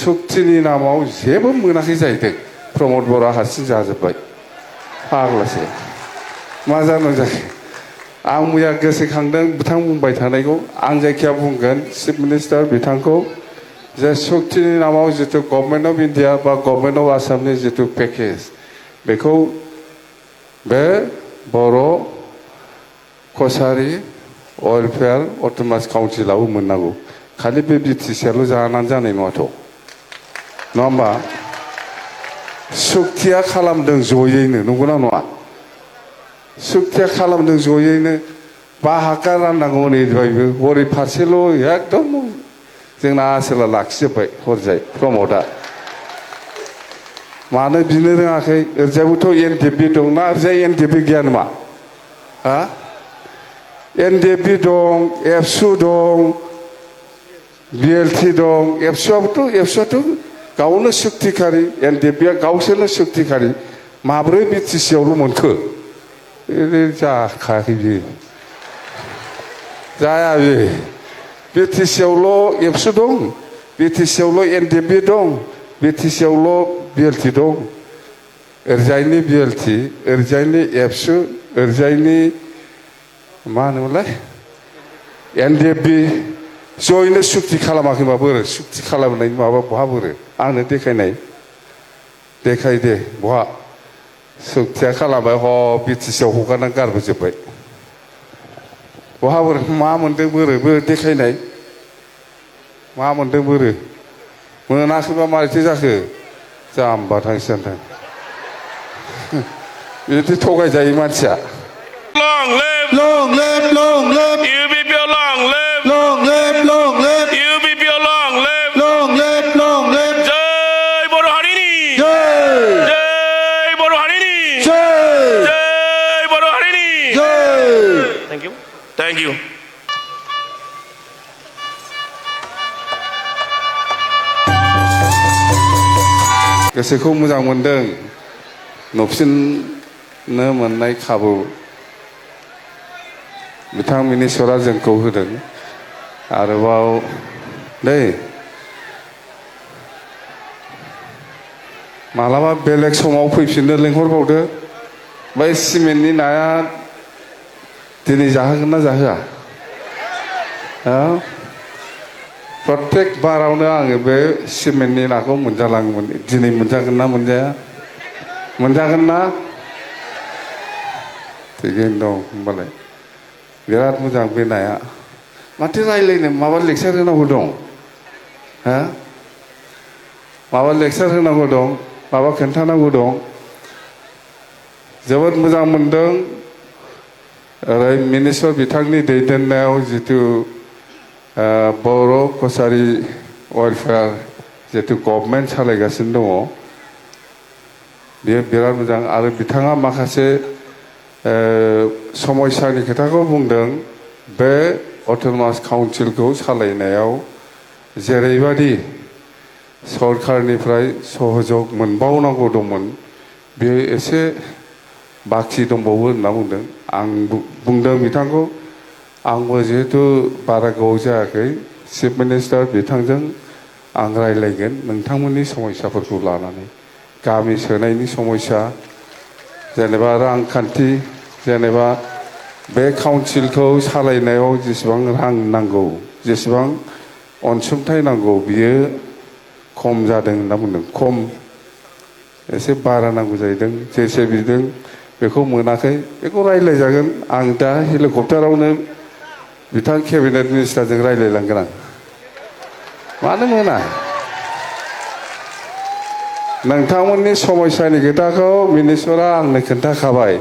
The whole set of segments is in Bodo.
सक्तिनि नामाव जेबो मोनाखै जाहैदों प्रमद बर'आ हारसिं जाजोब्बाय फाग्लासो मा जानो जाखो आं मैया गोसोखांदों बिथां बुंबाय थानायखौ आं जायखिया बुंगोन चिफ मिनिस्टार बिथांखौ जे सक्तिनि नामाव जितु गभर्नमेन्ट अफ इन्डिया बा गभर्नमेन्ट अफ आसामनि जितु पेकेज बेखौ बे बर' कसारि वेलफेयार अट'नमास काउन्सिलाबो मोननांगौ खालि बे बिटिसिआल' जानानै जानाय नङाथ' नङा होमबा सक्तिया खालामदों जयैनो नंगौना नङा सक्तिया खालामदों जयैनो बाहागा राननांगौ ओरैबायबो हरै फारसेल' एकदम जोंना आसोला लाखिजोब्बाय हरजाय प्रमदआ मानो बिनो रोङाखै ओरैजायबोथ' एनडिएफबि दंना ओरैजाय एनडिएफबि गैया नामा हा एनडिएफबि दं एबसु दं बिएलटि दं एबसुआथ' गावनो सक्तिखारि एनडिएफबिआ गावसोरनो सक्तिखारि माब्रै बिटिसिआवल' मोनखो जाखायाखै बियो जाया बे बिटिसिआवल' एबसु दं बिटिसिआवल' एनडिएफबि दं बिटिसिआवल' बिएलटि दं ओरैजायनि बिएलटि ओरैजायनि एबसु ओरैजायनि मा होनोमोनलाय एनडिएफबि जयैनो सुक्ति खालामाखैबा बोरो सुक्ति खालामनायनि माबा बहा बोरो आंनो देखायनाय देखाय दे बहा सुक्तिया खालामबाय ह बिटिसिआव हगारनानै गारबोजोब्बाय बहा बोरो मा मोनदों बोरो देखायनाय मा मोनदों बोरो मोनाखैबा मारैथो जाखो जाम्बा थांसिगोन बिदि थगायजायो मानसिया Long live, long live, long live, UBP long live, long live, long live, UBP long live, long live, long live. Jai Bodo Harini, Jai, Jai Bodo Harini, Jai, Jai Bodo Harini. Jai. Thank you, thank you. गोसोखौ मोजां मोनदों नुफिननो मोननाय खाबु बिथां मिनिस्टरा जोंखौ होदों आरोबाव दै मालाबा बेलेग समाव फैफिननो लेंहरबावदो बै सिमेन्टनि नाया दिनै जाहोगोन ना जाहोआ प्रत्येक बारावनो आङो बे सिमेन्टनि नाखौ मोनजालाङोमोन दिनै मोनजागोन ना मोनजाया मोनजागोन ना थिगैनो दं होनबालाय बिराद मोजां बे नाया माथो रायलायनो माबा लेक्सार होनांगौ दं हा माबा लेक्सार होनांगौ दं माबा खोन्थानांगौ दं जोबोद मोजां मोनदों ओरै मिनिस्टार बिथांनि दैदेननायाव जितु बर' कसारि वेलफेयार जितु गभर्नमेन्ट सालायगासिनो दङ बेयो बिराद मोजां आरो बिथाङा माखासे समयसानि खोथाखौ बुंदों बे अट'नमास काउन्सिलखौ सालायनायाव जेरैबायदि सरकारनिफ्राय सहयोग मोनबावनांगौ दंमोन बेयो एसे बाखि दंबावो होनना बुंदों आं बुंदों बिथांखौ आंबो जिहेतु बारा गोबाव जायाखै चिफ मिनिस्टार बिथांजों आं रायलायगोन नोंथांमोननि समयसाफोरखौ लानानै गामि सोनायनि समयसा जेनेबा रांखान्थि जेनेबा बे काउन्सिलखौ सालायनायाव जेसेबां रां नांगौ जेसेबां अनसुंथाइ नांगौ बियो खम जादों होनना बुंदों खम एसे बारा नांगौ जाहैदों जेसे बिदों बेखौ मोनाखै बेखौ रायलायजागोन आं दा हेलिकप्टारावनो बिथां केबिनेट मिनिस्टारजों रायलायलांगोन आं मानो मोना नोंथांमोननि समयसानि खोथाखौ मिनिस्टारा आंनो खोन्थाखाबाय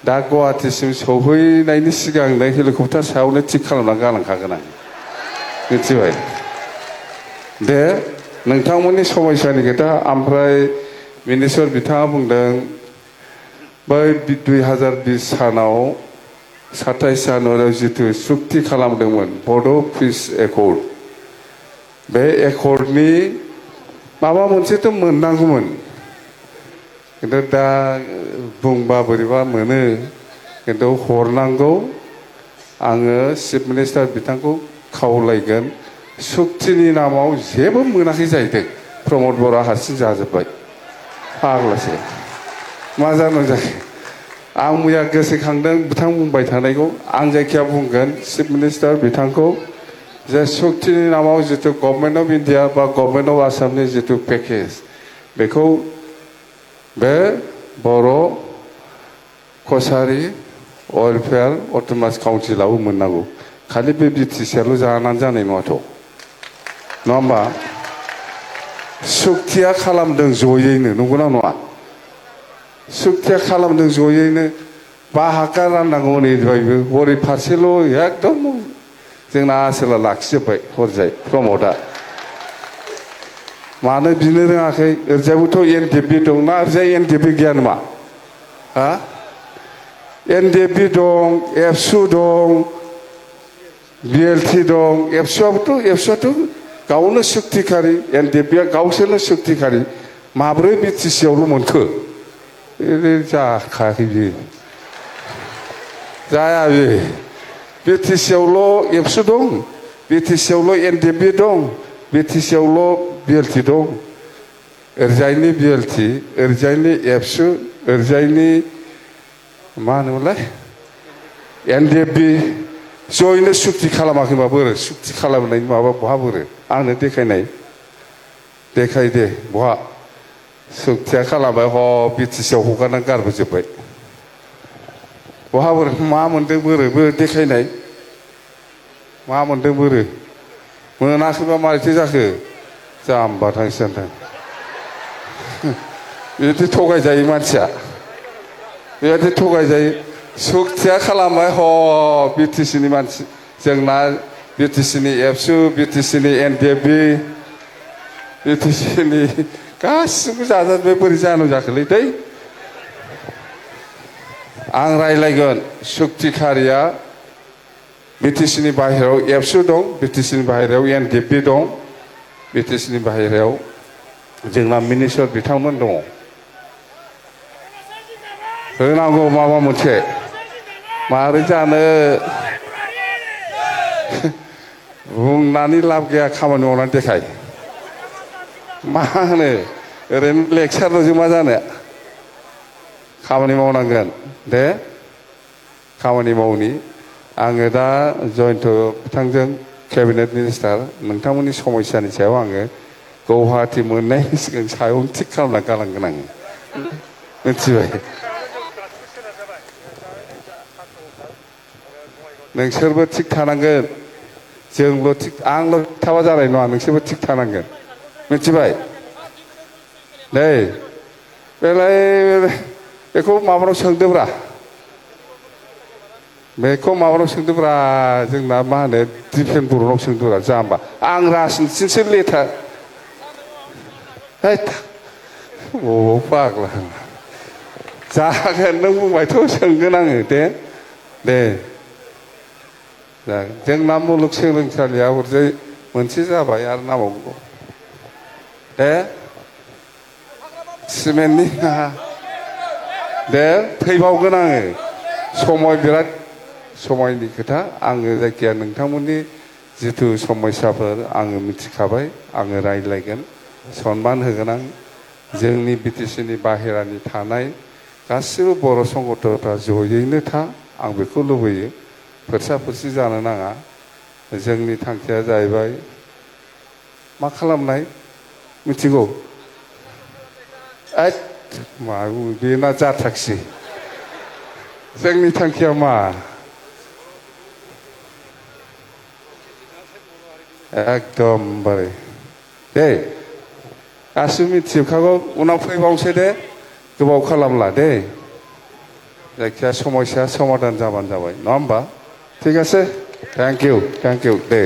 दा गुवाहाटिसिम सौहैनायनि सिगांनो हेलिकप्टार सायावनो थिग खालामनानै गालांखागोन आं मिथिबाय दे नोंथांमोननि समयसानि खोथा ओमफ्राय मिनिस्टार बिथाङा बुंदों बै 2020 सानाव 27 जानुवारियाव जितु सुक्ति खालामदोंमोन बड' पिस एकर्ड बे एकर्डनि माबा मोनसेथ' मोननांगौमोन खिन्थु दा बुंबा बोरैबा मोनो खिन्थु हरनांगौ आङो चिफ मिनिस्टार बिथांखौ खावलायगोन सुक्तिनि नामाव जेबो मोनाखै जाहैदों प्रमद बर'आ हारसिं जाजोब्बाय फाग्लासो मा जानो जाखो आं मैया गोसोखांदों बिथां बुंबाय थानायखौ आं जायखिया बुंगोन चिफ मिनिस्टार बिथांखौ जे शक्तिनि नामाव जितु गभर्नमेन्ट अफ इन्डिया बा गभर्नमेन्ट अफ आसामनि जितु पेकेज बेखौ बे बर' कसारि वेलफेयार अट'नमास काउन्सिलावबो मोननांगौ खालि बे बिटिसिआल' जानानै जानाय नङाथ' नङा होमबा शक्तिया खालामदों जयैनो नंगौना नङा शक्तिया खालामदों जयैनो बाहागा राननांगौ नैबायबो हरै फारसेल' एकदम जोंना आसोला लाखिजोब्बाय हरजाय प्रमदआ मानो बिनो रोङाखै ओरैजायबोथ' एनडिएफबि दं ना ओरैजाय एनडिएफबि गैया नामा हा एनडिएफबि दं एबसु दं बिएलटि दं एबसुआथ' गावनो सक्तिखारि एनडिएफबिआ गावसोरनो सक्तिखारि माब्रै बिटिसिआवल' मोनखो जाखायाखै बियो जाया बे बिटिसिआवल' एबसु दं बिटिसिआवल' एनडिएफबि दं बिटिसिआवल' बिएलटि दं ओरैजायनि बिएलटि ओरैजायनि एबसु ओरैजायनि मा होनोमोनलाय एनडिएफबि जयैनो सुक्ति खालामाखैबा बोरो सुक्ति खालामनायनि माबा बहा बोरो आंनो देखायनाय देखाय दे बहा सुक्तिया खालामबाय ह बिटिसिआव हगारनानै गारबोजोब्बाय बहा बोरो मा मोनदों बोरो देखायनाय मा मोनदों बोरो मोनाखैबा मारैथो जाखो जाम्बा थांसि सानदों बिदि थगायजायो मानसिया बेबायदि थगायजायो सक्तिया खालामबाय ह बिटिसिनि मानसि जोंना बिटिसिनि एबसु बिटिसिनि एनडिएफबि बिटिसिनि गासिबो जाजाजोब्बाय बोरै जानो जाखोलै दै आं रायलायगोन सक्तिखारिया बिटिसिनि बाहेरायाव एबसु दं बिटिसिनि बाहेरायाव एनडिएफबि दं बिटिसिनि बाहेरायाव जोंना मिनिस्टार बिथांमोन दङ होनांगौ माबा मोनसे मारै जानो बुंनानै लाब गैया खामानि मावनानै देखाय मा होनो ओरैनो लेक्सारल'जों मा जानो खामानि मावनांगोन दे खामानि मावनि आङो दा जयन्त बिथांजों केबिनेट मिनिस्टार नोंथांमोननि समस्यानि सायाव आङो गुवाहाटि मोननायनि सिगां सायावनो थिग खालामना गालांगोन आङो मिथिबाय नोंसोरबो थिग थानांगोन जोंल' थिग आंल' थाबा जानाय नङा नोंसोरबो थिग थानांगोन मिथिबाय नै बेलाय बेखौ माबानाव सोंदोब्रा बेखौ माबानाव सोंदोब्रा जोंना मा होनो दिपेन बर'नाव सोंदोब्रा जाम्बा आं राजनिथिजोंसो लेथार है बबाव फाग्ला जागोन नों बुंबायथ' सोंगोन आङो दे जागोन जोंना मुलुगसोलोंसालिया हरजाय मोनसे जाबाय आरो नामावगौ दे सिमेन्टनि दे फैबावगोन आङो समय बिराद समायनि खोथा आङो जायखिया नोंथांमोननि जिथु समस्याफोर आङो मिथिखाबाय आङो रायज्लायगोन सनमान होगोन आं जोंनि बिटिसिनि बाहेरानि थानाय गासिबो बर' संगठनफ्रा जयैनो था आं बेखौ लुबैयो फोरसा फोरसि जानो नाङा जोंनि थांखिया जाहैबाय मा खालामनाय मिथिगौ मा बेना जाथाखसै जोंनि थांखिया मा एकदमबारे दे गासिबो मिथिजोबखागौ उनाव फैबावनोसै दे गोबाव खालामला दे जायखिया समस्या समाधान जाबानो जाबाय नङा होमबा ঠিক আছে থ্যাংক ইউ দে